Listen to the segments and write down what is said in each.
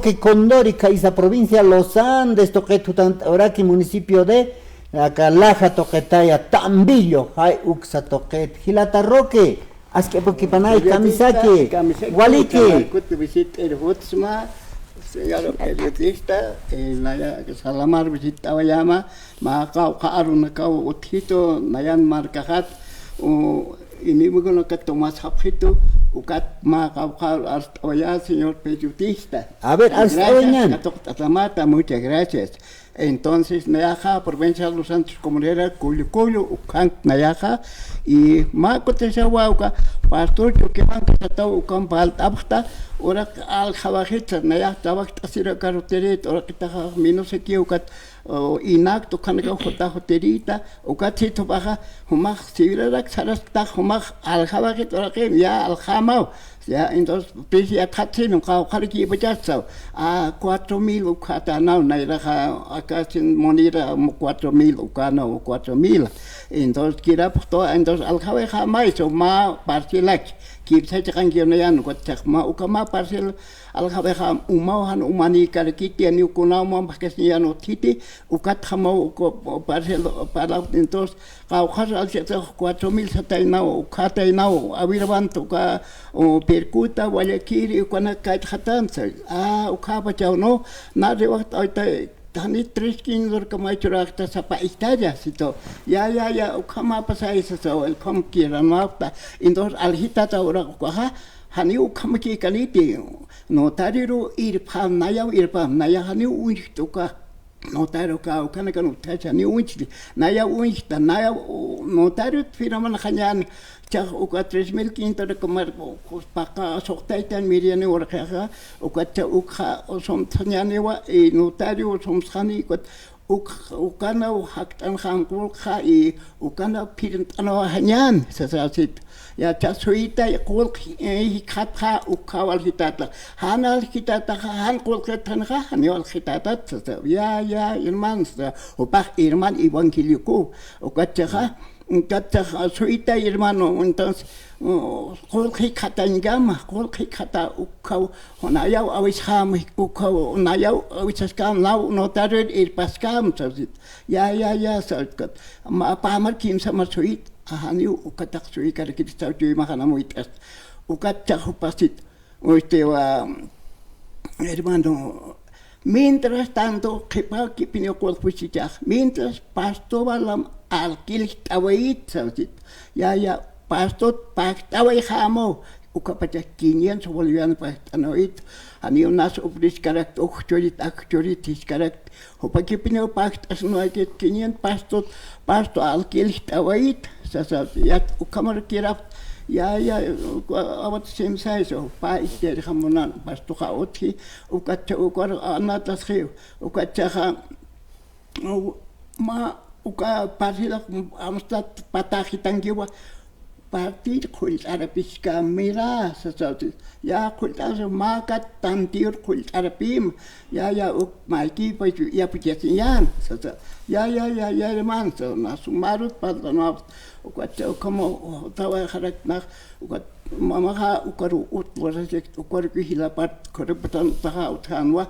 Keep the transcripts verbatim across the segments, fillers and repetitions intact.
Roque Condori, khaysa provincia Los Andes tuqit jutant'awraki, municipio de aka Laja tuqitaya, Tambillo, jay uksa tuqit. Jilata Roque, ask'apukipanay, kamisaki, waliki. Kut visit'ir jutsma, señor periodista, eh, naya salamar visit'awayama, mä qawqha arunakaw utjitu, nayan markaxat, u, enemigonakat tomasxapxitu, ukat mä qawqha arst'awaya, señor periodista. A ver, arst'awañan. Gracias, katuqt'atamata, muchas gracias. Entonces, nayaxa, provincia Los Santos Comunera, Kullu Kullu, ukhank nayaxa, y mä kutisawa uka, pastor Chukimanka sataw ukan palt'apxta, uraq aljawajitsa, nayax trabajt'asira carroterita, uraqitaxa minusakiw ukat, o, inakt ukhanaka juta jutirita, ukat sithupaxa, jumax siwirarak sarasktax, jumax aljawajit uraqin, ya aljamaw, ya, entonces, pisi yatxat sino, qawqharaki ipachassaw, a, cuatro mil ukhatanaw, nayraxa, aka sin moneda, cuatro mil ukanaw, cuatro mil. Entonces, kirapxto, entonces, aljawajamay, so, mä parcelak, kipsa chiqankiw nayan, ukat chaqma, uka mä parcel, aljawajam umaw jan umanïkarakiti, janiw kunaw mam phakhasiñan utjiti, ukatjamaw uka parcel, parlawt, entonces, qawqhas alsitax cuatro mil sataynaw, ukhataynaw, Avirabanta uka, u, Pircuta, Guayaquil, ukanak kaytxatansa. A, ukhapachaw, no, na riwaqt'awayta, jani tres quince urkamay churaqta sapa hectárea, sito. Ya, ya, ya, ukhamapasay sasa, ukham kiranwapta. Entonces, aljitata uraq ukaxa, janiw ukhamakïkaniti, notarioru irpxam, nayaw irpxam, nayax janiw uñjkta uka. Notario ka, ukanakan utjach, janiw uñjkti, nayaw uñjkta, nayaw, u, notario firmanxañän, chax uka tres mil quinto de comer, u, paqa suqtaytan miriani urqixa, ukat cha ukxa, u, sumtxañäniwa, y notario sumtxani, ukat, uk, ukanaw jakt'anxam qullqxa, y ukanaw phirnt'anwaxañän, sasasit. Yacha suytay qullq, eh, jikxatxa, ukhaw aljitata. Jan aljitataxa, jan qullqitxanixa, janiw aljitatat, sasa. Ya, ya, hermano, sasa. Jupax hermano evangelioku. Ukachaxa, ukachaxa, suytay hermano, entonces, uh, qullq jikxatañkama, qullq jikxata ukhaw, nayaw awisxam, ukhaw, nayaw awisaskam, naw notario irpaskam, sasit. Ya, ya, ya, sasa. Ma, pamar kimsa mar suyt. Ajaniw, ukataq suykarakiti, saw chuymaxan amuyt'asta. Ukat chax jupasit, este, wa, hermano, mientras tanto, qhipa kipiniw qullqpisichax, mientras pasto walam alquiljt'awayit, sawsit. Ya, ya, pastot pagt'awayxämaw, ukapachax quinientos boliviano pagt'anawayit, janiw nas ofrezcarakti, uk churit, ak churit, jiskarakti, Jupakipiniw pagt'asnawayit quinientos pastot, pasto alquiljt'awayit, sasa, ya, ukhamar kirapxta, ya, ya, awat simsaysa, jupa ichirxamunan, pastoxa utji, ukacha, ukar anatasxiw, ukachaxa, u, ma, uka parcelax amstat pataxitankiwa, Partir qullt'arapiskam, mira, sasa, ya qullt'arapim, mä kat tantiyur qullt'arapim, ya, ya, uk maykipa yapuchasiñän, sasa, ya, ya, ya, ya, hermano, sasa, na sumarut parlanawapxta, ukat, ukhama, tawayxaraknax, ukat, mamaxa, ukaru, ut, warasik, ukaru, jila part, kharapatan, taxa, utjanwa,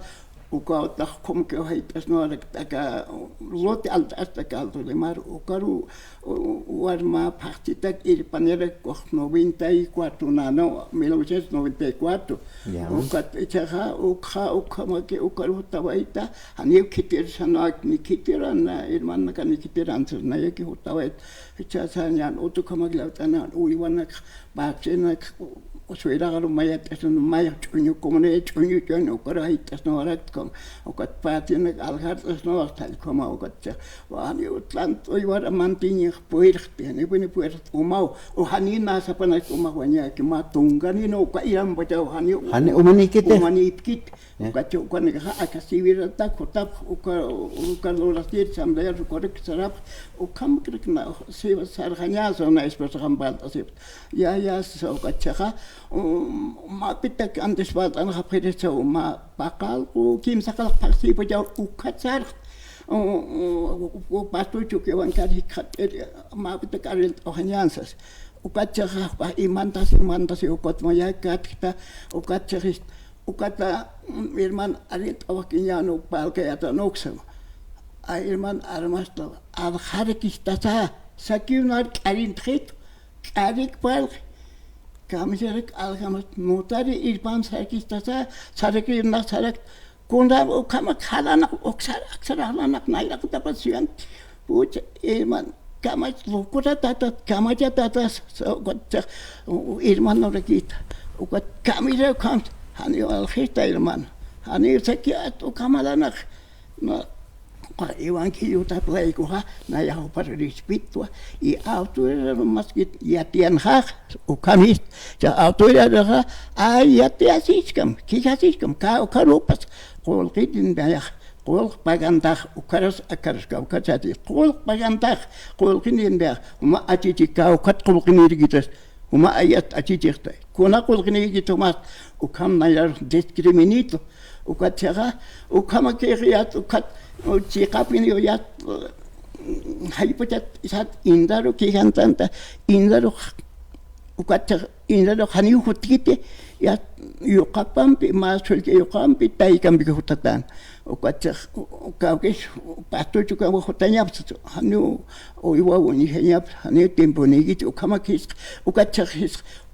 Uka utax como que jayt'asnawarakta aka lote alt'asta Caldo de Mar, ukaru, u-, u-, warma phaxtitak irpanirak ukax noventa y cuatro nana, mil novecientos noventa y cuatro. Ya. Ukat ichaxa, ukxa, ukhamaki, ukaru jutawayta, janiw khitir sanawak, ni khitiran, hermanaka ni khitiran, nayaki jutawayta, ichaxa ñan utukhamak lawt'ana, uywanak, Patinak, suyraqaru mayat'asna, maya ch'uñu, comunidad ch'uñu, ch'uñu, ukaru jayt'asnawarakta, ukat patinak aljart'asnawarakta, ukat, jani utlan uywar mantiñax puyrxti, jani puni puyrxti umaw, o jani nasapanak umax wañaki, mä tunkanina, uka irampachaw, jani, jani umanïkiti. Umanïpkiti. Ya. Ukacha ukanakaxa aka siwirata jutapx, uka, uka lurasir, samlayar, ukarak sarapx, ukhamkrakna, siwa sarxañasa, una esposaxam palt'asipx. Ya, ya, sasa ukachaxa, um, mä pitak antes palt'anxapxirisa, mä paqallqu, kimsa qallq phaxsipachaw, ukhat sarx, u, u, u, pastor Chukiwankar jikxat'ir, mä pitak arillt'awxañan sasa. Ukachaxa, pa, imantas, imantas, ukat maya katkta, ukachaxista, Ukata, mm, hermano, arint'awakiñäni uk parlkayätan uksama. A hermano, armasta, adxarakistasa, sakiw nar k'arintxitu, k'arik parlki. Kamisarak aljamas, notari irpan sarakistasa, sarakir na sarak, kuna ukhama jalanaq, uksar, aksar jalanaq, nayraqtapas siyan. Pucha, hermano, kamach, locura tatat, kamacha tatas, ukat, hermano rakita, ukat, kamira ukham, janiw aljista, hermano, janiw sakiat, ukhamalanaq, no, evangelio taplay kuja, naya jupar respeto, y autoridad maskit, yatiyan jaj, ukhamist, ya autoridad jaj, ay, yatiyasiskam, kijasiskam, ka, ukharupas, qulqitin nayax, Qullq pagantax ukaras akaras kawkachati. Qullq pagantax qullqinirnix uma achichi kawkat qullqinirkitas. Uma ayat achichixta. Kuna qullqinirkit umas ukham nayar discriminito. Ukat chaqa ukhamakix yat ukat chiqapin yat jaypachat isat indaru kijantanta indaru ukat chaqa Inrarux janiw jutkiti, ya, yuqapampi, mä sullka yuqampi, taykampi jutatan. Ukat chaqa, kawkis, pastuchu kawa jutañapsa, janiw, uywaw uñjañapsa, janiw tiemponïkiti, ukhamakis, ukat chaqa,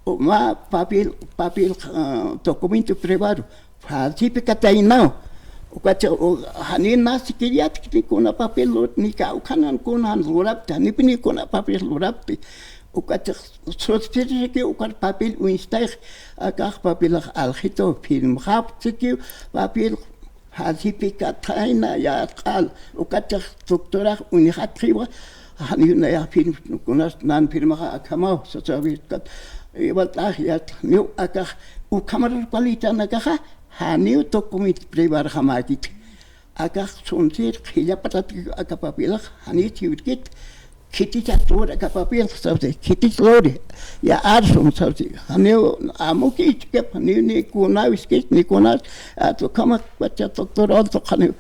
mä papel, papel, ah, documento privado, falsificataynaw. Ukat chaqa, u-, janiw na siquiera yatki ni kuna papel lut, ni kawkhanan kunan lurapti, janiw ni kuna papel lurapti. Ukat chaqa, suspirisikiw ukar papel uñstayx, akax papelax aljito, firmxapsikiw papel falsificatayna yatqal, ukat chaqa, doctorax uñjatxiwa, janiw nayax firm, kunas nan firmaxa akhamaw, sasawi, ukat, igual tax yat, niw akax, ukhamar palitanakaxa, janiw documento privarxamäkiti. Akax sunsir qhillapatat aka papelax, janiw siwirkit, khitichat lur aka papelax, sabes, khitich luri, ya arsun, sabes, janiw amuki ichkap, janiw ni kunaw iskich, ni kunas, atu kama pacha doctor, alto, janiw.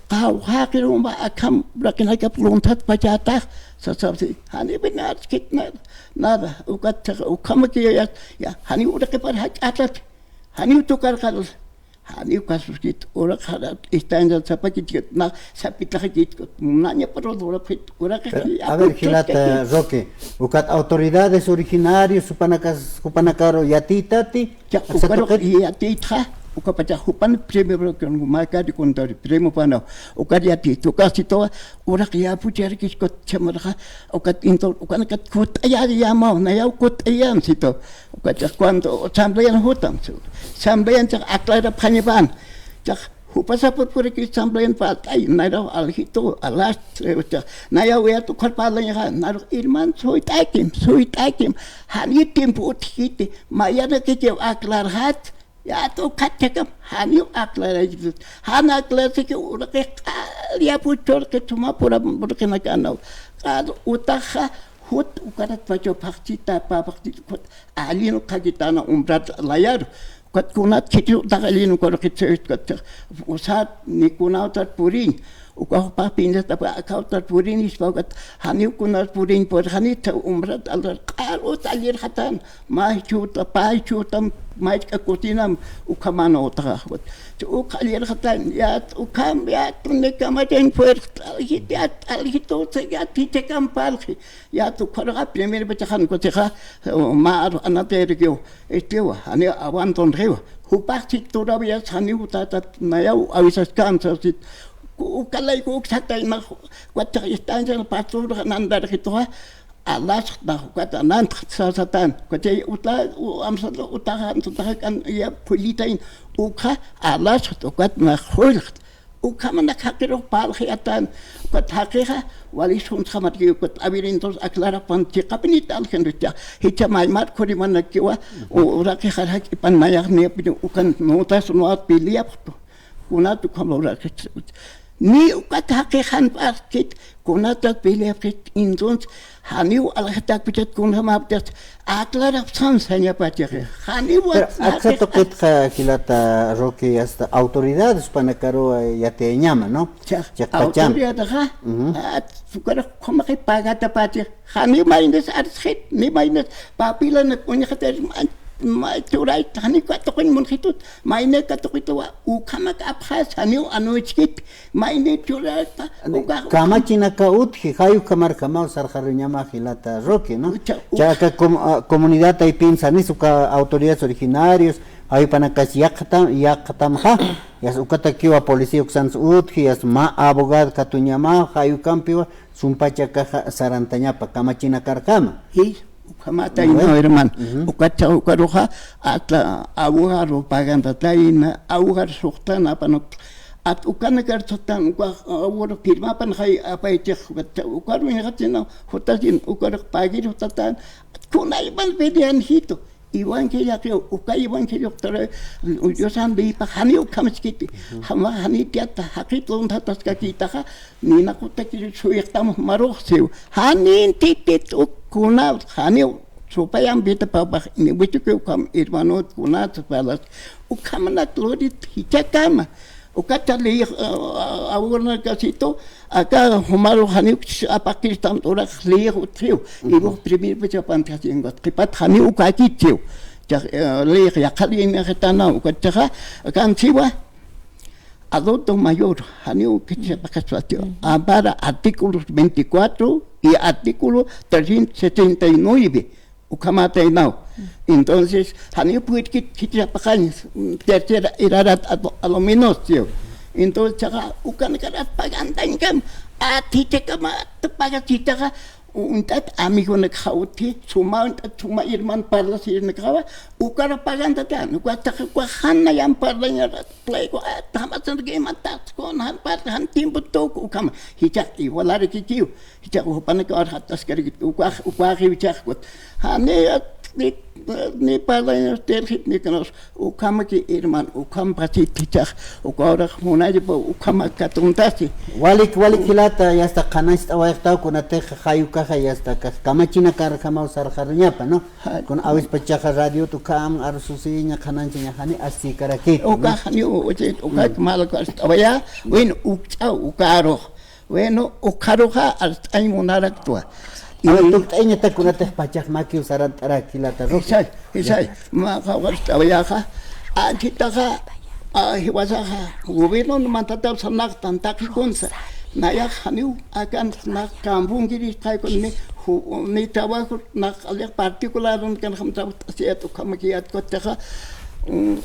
Qaw jaqirumba akham, raqinakap luntat pachatax, sa, sabes, janiw ni arskit nada, nada, ukat chaqa, ukhamaki ya, ya, janiw uraqipar jach'atat, janiw tukarqal, Janiw kasuskit, uraq jara, istaña sapakit, na, sapitaxakit, naña paro lurapxit, uraq. Pero, a ver, jilata Roque, ukat autoridades originarios, jupanakas, jupanakaru yatitati, ya, ukaru yatitxa, ukapacha jupan premio, pero que no, makari contari, premio panaw, ukar yatitxa, ukasito, Uraq yapucharakiskut chamarxa, ukat intur, ukanakat kut'ayar yamaw, nayaw kut'ayan situ. Ukat chaqa cuando asamblean jutam, asamblean chaqa aclarapxañapan. Chaqa, jupasapurpuraki asamblean falt'ay, nayraw aljitu, alas, chaqa, nayaw yat ukhar parlañaxa, narux hermano, suyt'akim, suyt'akim, jani tiempo utjkiti, mayanakakiw aclarxat, Yat ukhat chakam, janiw aclaraykitu. Jan aclarasiki uraqix q'al yapuchurqi suma pura uraqinakanaw. Q'al utaxa jut ukarat pachaw phaxchita, pä phaxchita ukat allin ukhakitana umbrat layaru. Ukat kunat khitis utax allin ukarux qhitsawist ukat usat ni kunawtat puriñ. Uka jupax piñatapa, akawtar purinispa, ukat janiw kunar puriñ purxanita, umbrat altar q'al ut allirxatan, mä jichhuta, pä jichhutam, mä jichhka cocinam, ukhaman utaxa, ukat. Uk allirxatan, yat, ukham, yat, ni kamachañ puerta, aljit, yat, aljit, usa, yat, jichhakam parlxi. Yat, ukharuxa, primer pachaxan, kutixa, mä, anatayrikiw, estiwa, janiw aguantonxiwa. Jupax si todavía janiw tatat nayaw avisaskamsa sit. Ukalayku uksataynax, ukat chaqa estancia pastor nandarxituxa, alasxta, ukat anantxa sasatan. Ukat chay uta, u-, amsata, utaxa, amsataxa kan, ya, phullitayn, ukxa, alasxta, ukat nax qullxta. Ukhamanak jaqirux parlxiyatan, ukat jaqixa, wali sunsxamatki, ukat, a ver, entonces, aclarapan, chiqapinit algenricha, jichha maymar khurimanakiwa, u-, uraqixar jak'ipan nayax niyapini, ukan notas nuat peleapxtu, kunat ukham uraqix, ni ukat jaqixan parlxit, kunatat peleapxit, entonces, Janiw aljatakpachat kunjamaptix aclarapxsan sañapachaxa. Janiw. Pero aksa tuqitxa jilata Roque, hasta autoridades jupanakaruw yatiyañama, ¿no? Chiqpacham. Autoridadxa, ujú, a, ukaru ukhamax pagatapatix, janiw maynis arsxit, ni maynis papilanak uñxatar, May churayta, janiw katuqin munxitut, mayni katuqituwa, ukhamak apxas, janiw anuchkit, mayni churayta, uka, uka. Kamachinaka utji, jay ukhamarjamaw sarxaruñama jilata Roque, ¿no? Ucha, ucha. Chaka com-, ah, comunidad taypin sanis uka autoridades originarios, jayupanakas yaqtam, yaqtamxa, yas ukatakiwa policía uksans utji, yas mä abogado katuñama, jay ukampiwa, sumpachakaxa sarantañapa kamachinakarkama. Jis, ukhamataynaw, hermano. Ujú. Ukacha, ukaruxa, ata, awjar propagandatayna, awjar suxtan apanuk. At ukanakar suxtan, uka, awjar firmapan jay apaychix, ukacha, ukaru ñaxachina, jutasin, ukarux pagir jutatan, kunayman peleanxitu. Evangeliaqiw, uka evangelioqtara, Diosan leypa, janiw ukhamachkiti. Ujú. Jama, janitiyata, jaqit luntataskakitaxa, ninaqutakir suyaqtam jumarux siw. Janintitit uk kuna, janiw, supayampita papax, ni wichuki ukham, hermanot, kunat, palas. Ukhamanak lurit, jichhakama. Ukacha ley, ah, ah, abuelonakasitu, aka jumaru janiw apaqirtan urax ley utjiw. Ujú. Ibu primer pacha pantasingot. Qipat janiw ukakichiw. Cha, eh, ley yaqha ley nixitana ukachaxa, akan siwa. Adulto mayor, janiw ukacha apaqaswatiw. Ujú. Ampara artículos veinticuatro y artículo trescientos setenta y nueve. Ukhamataynaw. Entonces, janiw puyirkit khichapaqañ, tercera edad a lo, a lo menos, ¿sí? Entonces, chaqa, ukanakarat pagantañkam, atichakama, pagasichaqa, uñt'at amigonak jawti, suma, uñt'at suma hermano parlasirnakawa, ukara pagantatan, uka chaqa, uka jana yam parlañarat, playku, ah, tamasanraki imatas, kun jan parla, jan tiempo tuk, ukhama, jichaq, igualarakikiw. Jichhax jupanakaw arxataskarakit, ukax, ukax jichhax kut. Jani, ni, ni parlañas terjit ni kanas, ukhamaki hermano, ukham pasit jichhax, uka urax munaypa, ukhama katuntasi. Walik, walik jilata, yasta qhanañcht'awayxtaw kunatix jay ukaxa, yasta kax kamachinakarjamaw sarxaruñapa, ¿no? Jay. Kun awispachaxa radiot ukham, arsusiña, qhanañchaña, jani, asikarakit, ¿no? Ukax, ni, u-, uchi, ukax, mm, malakaw arst'awaya, bueno, ukch'aw, ukarux. Bueno, ukharuxa arst'añ munaraktwa. A ver, y tukt'añata kunatix pachax makiw sarant'arak jilata Roque. Jisay, jisay. Ya. Mä qawqarst'awayaxa. Anchitaxa, a, jiwasaxa, gobierno mantataw sanaqtan taqi kunsa. Nayax janiw akan sanaq kampunkirisqaykun ni, ju-, ni trabajo naq aliq particular kan jam trabajo t'asiyat ukhamakiyat kutixa. Mm,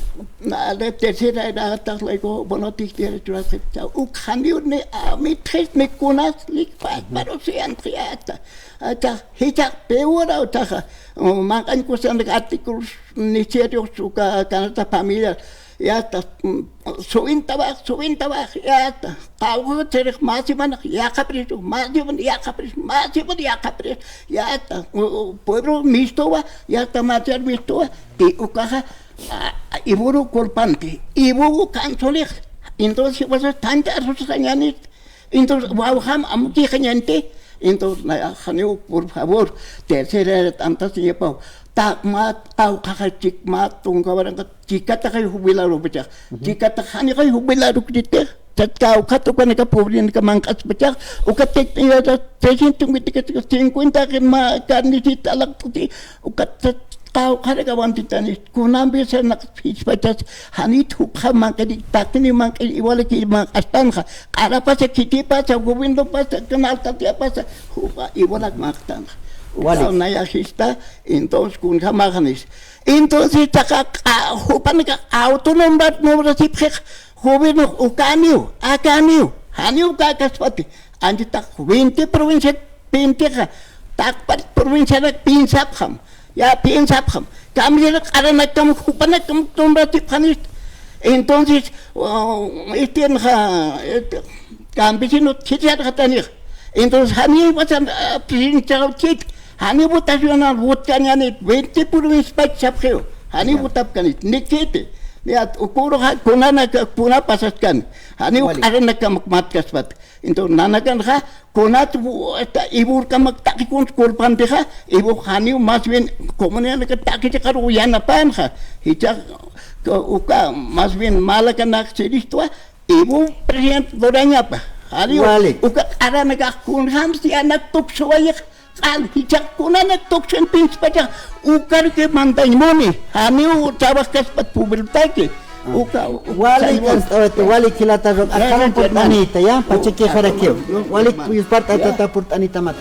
na, de tercera edad, tax layku, bueno, tijtira churasqipcha, uk janiw ni, a, mitxis ni kunas, ni pa, pero siyan tiyata. Acha, jichaq peor, aw, taxa, mm, manq'añ kusanak artículos necesarios, uka, canasta familiar, ya está, mm, subintawax, subintawax, ya está. Qawqha chirix, mä semana, yaqhapirisu, mä semana, yaqhapirisu, mä semana, yaqhapirisu, ya está. U, u, pueblo mistuwa, ya está, material mistuwa, y ukaxa, a, a, Ivoru culpante, Ivoru kansulix. Entonces, pues, tanta arrusqañanit. Entonces, wawjam amukixañanti. Entonces, na, janiw, por favor, tercera edad t'antasiñapaw. Taqmat, qawqhaxa chikmat, tunka waranqa, chikataxay jubilarupachax. Ujú. Chikatax janixay jubilarukriti. Chatkaw, katukanaka pobrenaka manq'aspachax. Uka teknirata, trescientos cincuenta, cincuenta, ma, carnicita, alaqt'uti. Uka, Qawqharakaw wantitani, kunampi sarnaq phichpachas, janit jupxa manq'iri, taqini manq'iri, igualaki manq'astanxa, q'arapasa, khitipasa, gobiernopasa, kanaltatiapasa, jupxa igualak manq'tanxa. Walik. Ukaw nayajista, entonces, kunjamaxnis. Entonces, taqa, qa-, jupanaka autonombat nombrasipxix, gobierno ukaniw, akaniw, janiw kakaspati, anchitax veinte provincia, pintixa, taqpat provincianak piensapxam, ya piensapxam. Kamillarax q'aranakam, jupanakam nombrasipxanist. Entonces, uh, este, ja, este, campesino chicharxatanix. Entonces, jani pasan, ah, presidenciaw chit, jani votacional votkañanit, veinte provincias pachsapxiw, jani votapkanit, nikiti. Ya, ukuruxa, kunanaka, kuna pasaskani. Jani q'aranakam matkaspat. Entonces, nanakanxa, kunat, esta, Ivorkamak taqi kuns culpantixa, Ivor janiw más bien comunidadnaka taqi chiqaru yanapanxa. Jichhax, uka, más bien malakanak siristwa, Ivor presidente lurañapa. Janiw, uka q'aranakax kunjams yanak tuksuwayix, q'al, jichhax kunanak tuksintïspachä, ukarki mantañ muni, janiw trabajkaspat pueblotaki. Uka, uka, wali saywan. Karst'awayta, wali jilata Rock, ya, akharam ya, purt'anïta, ya, pachakixarakiw. Wali yuspart'atata purt'anïtamata.